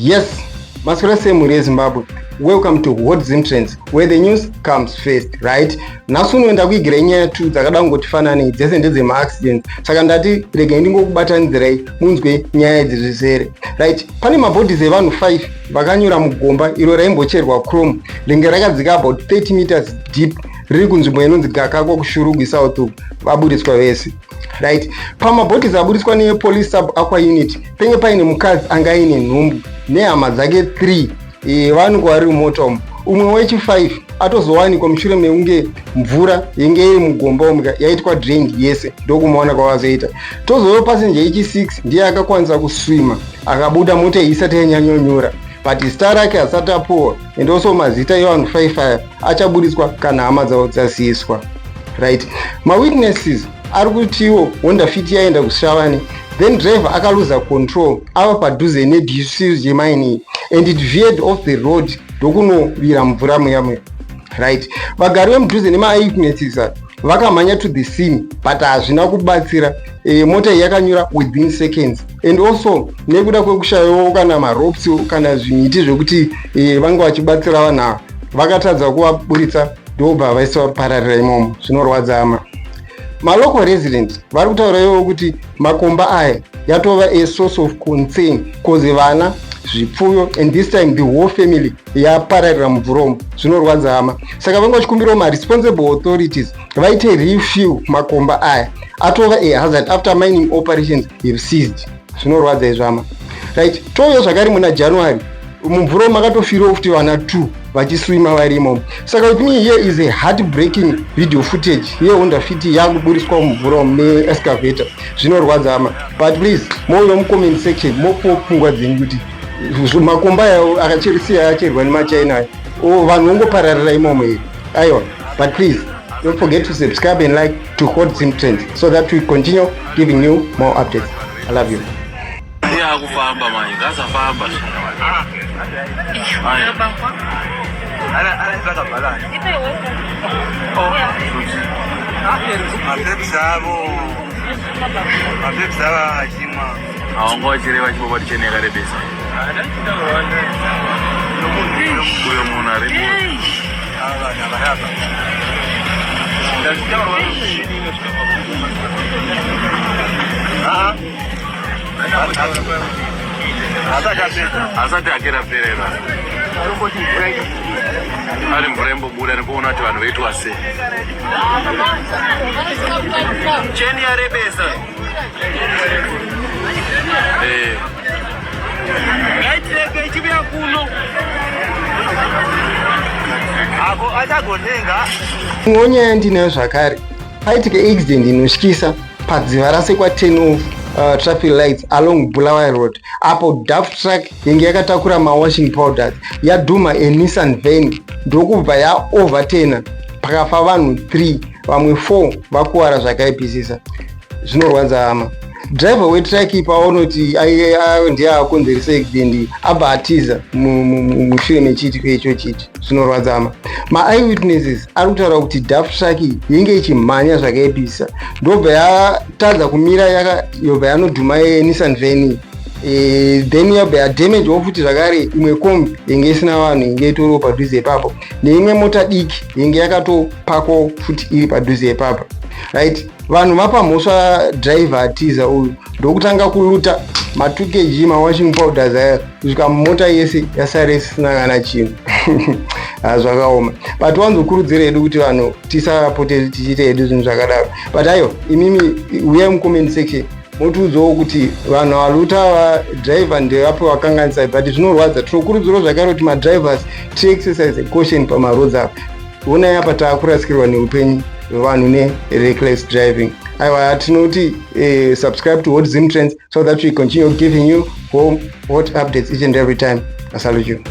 Yes, maswera sei mhuri yeZimbabwe. Welcome to Hot Zim Trends, where the news comes first, right? Nhasi uno ndakuigirai nyaya tu dzakada kungoti fananei, dzese ndedzemaaccidents. Saka ndati regai ndingokubatanidzirai munzwe nyaya idzi zvizere. Right, pane mabodies evanhu 5 vakanyura mugomba iro raimbocherwa chrome ringe rakadzika about 30 meters deep riri kunzvimbo inonzi Gakakwa kuShurugwi South uku, vaburitswa vese. Right, pamabodies aburitswa nepolice sub aqua unit penge paine mukadzi anga aine nhumbu nehama dzake 3. Vanhu vari mumota umu, umwe wechi5 atozowanikwa mushure mekunge mvura yenge iri mugomba umu yaitwa drain yese, ndokumuona kwavazoita. Tozouya passenger yechi6, ndiye akakwanisa kuswima akabuda mota iyi isati yanyanyonyura, but zita rake hasati apuwa, and also mazita evanhu 5 aya achaburitswa kana hama dzavo dzaziyiswa. Right, mawitnesses ari kutiwo Honda Fit yaenda kuShavani, then driver akaluza control ava padhuze nedisuge yemine iyi and it veered off the road ndokunovira mvura muya muya. Right, vagari vemudhuze nemaeyewitnesses vakamhanya to the scene, but hazvina kubatsira. Mota iyi yakanyura within seconds, and also nekuda kwekushayiwawo kana maropes kana zvimiti zvekuti vange vachibatsira vanhu ava, vakatadza kuvaburitsa, ndobva vaiswa pararira imomo. Zvinorwadza hama. Malocal resident vari kutaura ivo kuti makomba aya yatova a source of concern, cause vana, zvipfuyo, and this time the whole family yapararira mumvura umu. Zvinorwadza hama. Saka vanga vachikumbirawo maresponsible authorities vaite refill makomba aya, atova a hazard after mining operations have ceased. Zvinorwadza izvo hama. Right, touya zvakare muna January, mumvura makatofirawo futi vana 2 vachiswima varimo. Saka with me here is a heartbreaking video footage yeHonda Fit yakuburiswa mumvura neexcavator. Zvinorwadza hama, but please mouya mucomment section mopuwa pfungwa dzenyu kuti makomba ayo akacherisiya acherwa nemaChina ayo, vanhu vongopararira imomo here? Aiwa, but please don't forget to subscribe and like to Hot Zim Trends so that we continue giving you more updates. I love you. Yakufamba manje, ngasafamba. Mapeps avo achimwa. Awanga wachireva chiboba tichene yakarebesa uyo munhu ari. Vanhu varapa. Asati akeraperera ari mvura imbobuda nekuona kuti vanhu voitwa sei. Cheni yarebesa. Ngaitireke ichiuya kuno ako achagotenga. Imwewo nyaya ndinayo zvakare, paitika accident inotyisa padziva rasekwa 10 off traffic lights along Bulawayo Road, apo dump truck yenge yakatakura mawashing powders yadhuma aNissan van, ndokubva yaoverturna, pakafa vanhu 3, vamwe 4 vakuwara zvakaipisisa. Zvinorwadza hama. Driver wetruck paunoti ndiye akonzeresa accident, abva atiza mushure mechiitiko icho chichi. Zvinorwadza hama. Maeyewitnesses ari kutaura kuti dump truck yenge ichimhanya zvakaipisa, ndobva yatadza kumira, yobva yanodhuma yeNissan van. Then yabva yadamagewo futi zvakare imwe kombi yenge isina vanhu yenge itoriwo padhuze ipapo, neimwe mota diki yenge yakatopakwawo futi iri padhuze ipapo. Right, vanhu vapa mhosva driver atiza uyu, ndokutanga kuloota ma2 kg mawashing powders aya kusvika mota yese yasara isina kana chinhu. Zvakaoma, but wanzokurudzira hedu kuti vanhu tisapote tichiita hedu zvinhu zvakadaro. But aiwa, imimi uyai mucomment section motiudzawo kuti vanhu valoota, vadriver ndevapo vakanganisai. But zvinorwadza. Tinokurudzirawo zvakare kuti madrivers tiexercise caution pamaroads apa. Onai apa taakurasikirwa neupenyu hwevanhu nereckless driving. Aiwa, tinoti subscribe to Hot Zim Trends so that we continue giving you home hot updates each and every time. I salute you.